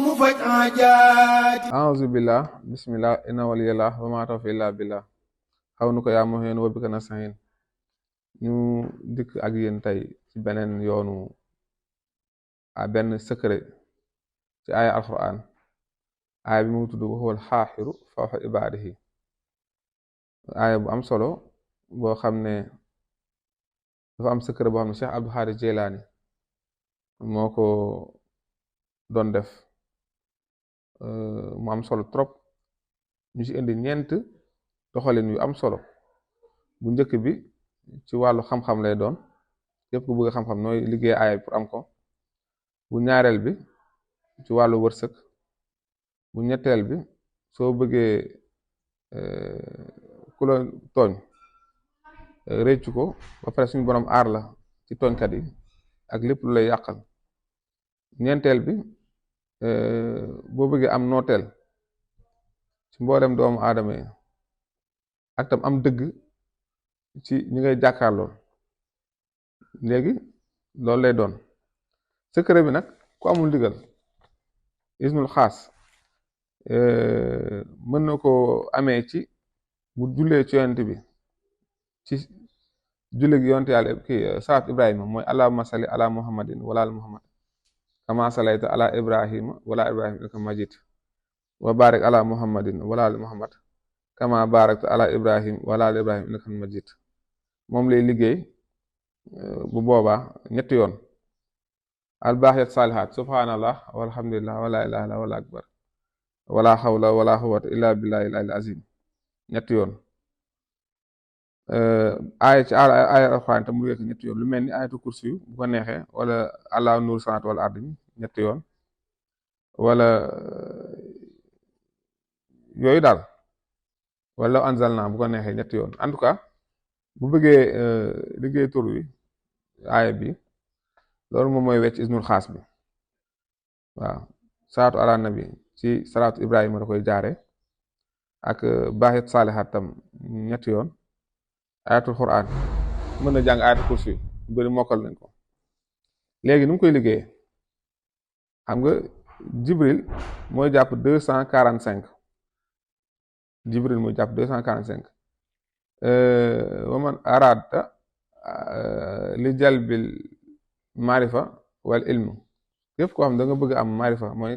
mu faj aajaati. a'uuzu billah bismillah inna waliyallah wa ma tawfiq illa billah xaw nu ko yaa mu'in wa bika nasta'in. ñu dikk ak yéen tey ci beneen yoonu benn secret ci aaya alquran. aaya bi mu tudd wa huwal xaaxiru fawqa ibaadihi. aaya bu am solo boo xam ne dafa am secret boo xam ne Cheikh Abdul Xaadir Jeylaani moo ko doon def mu am solo trop. ñu ci indi ñeent doxalin yu am solo. bu njëkk bi ci wàllu xam-xam lay doon, képp ku bëgg xam-xam nooy liggéey aaya pour am ko. bu ñaareel bi ci wàllu wërsëg. bu ñetteel bi soo bëggee ku la tooñ réccu ko ba pare suñu borom aar la ci tooñkat yi ak lépp lu lay yàqal. ñeenteel bi boo bëggee am nooteel ci mboolem doomu aadama yi ak tam am dëgg ci ñi ngay jàkkaarlool. léegi loolu lay doon secret bi nag ku amul ndigal isnul xaas mën na ko amee ci bu jullee ci yonent bi ci julle gi yonent yàlla salaat ibrahima mooy allahumma salli ala muhammadin wala ala muhammad kama salayta ala ibrahima wala ibrahima innaka majid wa barik ala muhammadin wala ala muhammad kama barakta ala ibrahim wala ala ibrahim innaka majid. moom lay liggéey bu boobaa ñetti yoon. albaaxiyat saalihaat subhanallah walhamdulillah wala ilaha illa wala akbar wala xawla wala quwwata illa billahi al azim ñetti yoon. aaya ci aaya alxuraan tam mu liggéey ko ñetti yoon lu mel ni ayatul kursi yu bu ko neexee wala allah nuur samaat wala ardi ñetti yoon wala yooyu daal wala anzalna bu ko neexee ñetti yoon. en tout cas bu bëggee liggéey tur wi aaya bi loolu moom mooy wecc isnul xaas bi. waaw salaatu ala nabi ci salaatu ibrahima da koy jaare ak baaxit saalihaat tam ñetti yoon. ayatul quran mën na jàng ayatul kursi yu bëri mokkal nañ ko. léegi nu mu koy liggéeyee xam nga jibril mooy jàpp 245. jibril mooy jàpp 245. waman arada li jalbil marifa wal ilmu. képp koo xam da nga bëgg am marifa mooy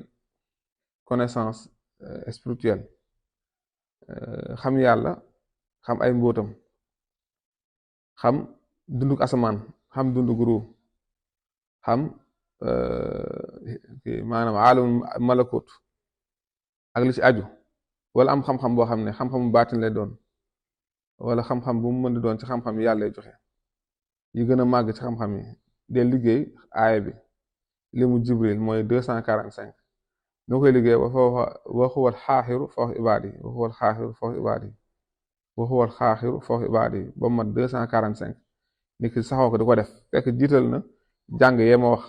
connaissance spirituelle, xam yàlla, xam ay mbóotam, xam dunduk asamaan, xam dunduk ruu, xam maanaam aalam malakut ak li ci aju, wala am xam-xam boo xam ne xam-xamu baatin lay doon wala xam-xam bu mu mën di doon ci xam-xam yi yàlla lay joxe yi gën a màgg ci xam-xam yi. de liggéey aaya bi li mu jibril mooy 245. noo koy liggéey wa huwal xaaxiru fawqa ibaadihi wa huwal xaaxiru fawqa ibaadihi wa huwal xaaxiru fawqa ibaadihi ba mu mat 245. nit ki saxoo ko di ko def fekk jiital na jàng yee ma wax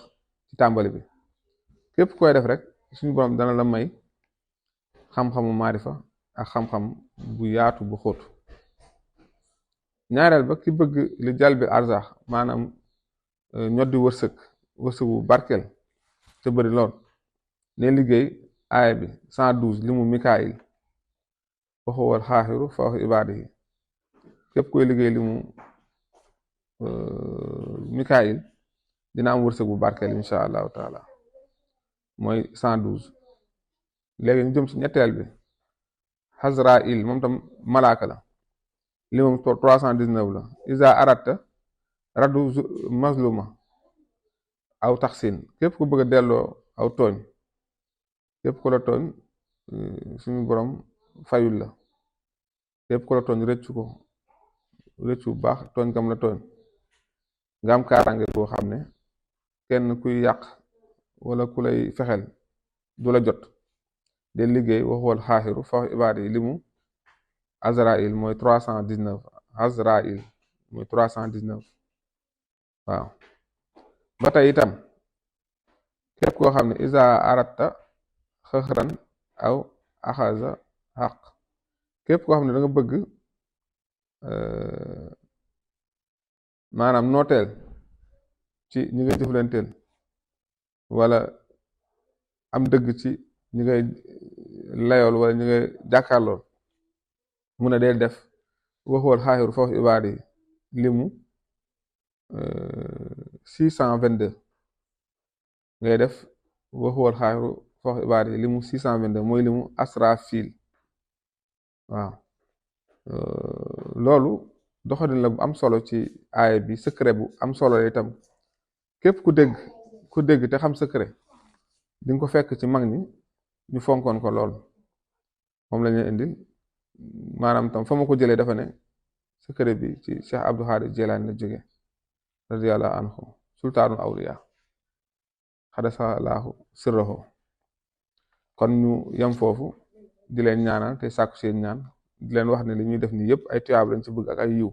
ci tàmbali bi. képp koy def rek suñu borom dana la may xam-xamu maarifa ak xam-xam bu yaatu bu xóot. ñaareel ba ki bëgg li jalbi arzax maanaam ñoddi wërsëg bu barkeel te bëri lool ne liggéey aaya bi 112 limu mikaayil wa huwal xaaxiru fawqa ibaadihi. képp koy liggéey limu mikaayil dina am wërsëg bu barkeel insha allahu taala mooy 112. léegi ñu jëm ci ñetteel bi Azraïl moom tam malaaka la limam 319 la. isa aratta raddu mazluma aw taxsin. képp ku bëgg a delloo aw tooñ, képp ku la tooñ suñu borom fayul la. képp ku la tooñ rëccu ko rëccu bu baax tooñ kam la tooñ nga am kaaraange boo xam ne kenn kuy yàq wala ku lay fexel du la jot. de liggéey wa huwal xaaxiru fawqa ibaadihi limu Azraïl mooy 319. Azraïl mooy 319. waaw ba tey itam képp koo xam ne isa aratta xëxran aw axaza xaq. képp koo xam ne da nga bëgg maanaam nooteel ci ñi nga jëflanteel wala am dëgg ci ñi ngay layool wala ñi ngay jàkkaarlool mu ne deel def waxuwal xaaxiru foofu ibaada yi limu 622 ngay def waxuwal xaaxiru foofu ibaada yi limu 622 mooy limu asrafil waaw loolu doxalin la bu am solo ci aaya bi secret bu am solo la itam képp ku dégg te xam secret di nga ko fekk ci mag ñi ñu fonkoon ko lool moom la ñuy indil maanaam tam fa ma ko jëlee dafa ne secret bi ci Cheikh Abdou Khadir Jilani la jóge radiyallahu anhu sultaanul awliya xadasalaahu sirrahu kon ñu yem foofu di leen ñaanal te sàkku seen ñaan di leen wax ne li ñuy def nii yëpp ay tuyaab lañ ci bëgg ak ay yiw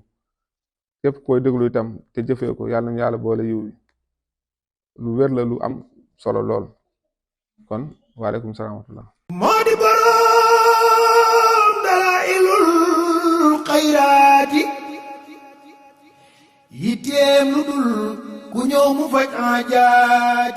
képp koy déglu itam te jëfee ko yàlla nañu yàlla boole yiw yi lu wér la lu am solo lool kon waaleykum salaam wa rahmatullah moo di boroom dalaa'ilul xayraati yitteem lu dul ku ñëw mu faj aajaati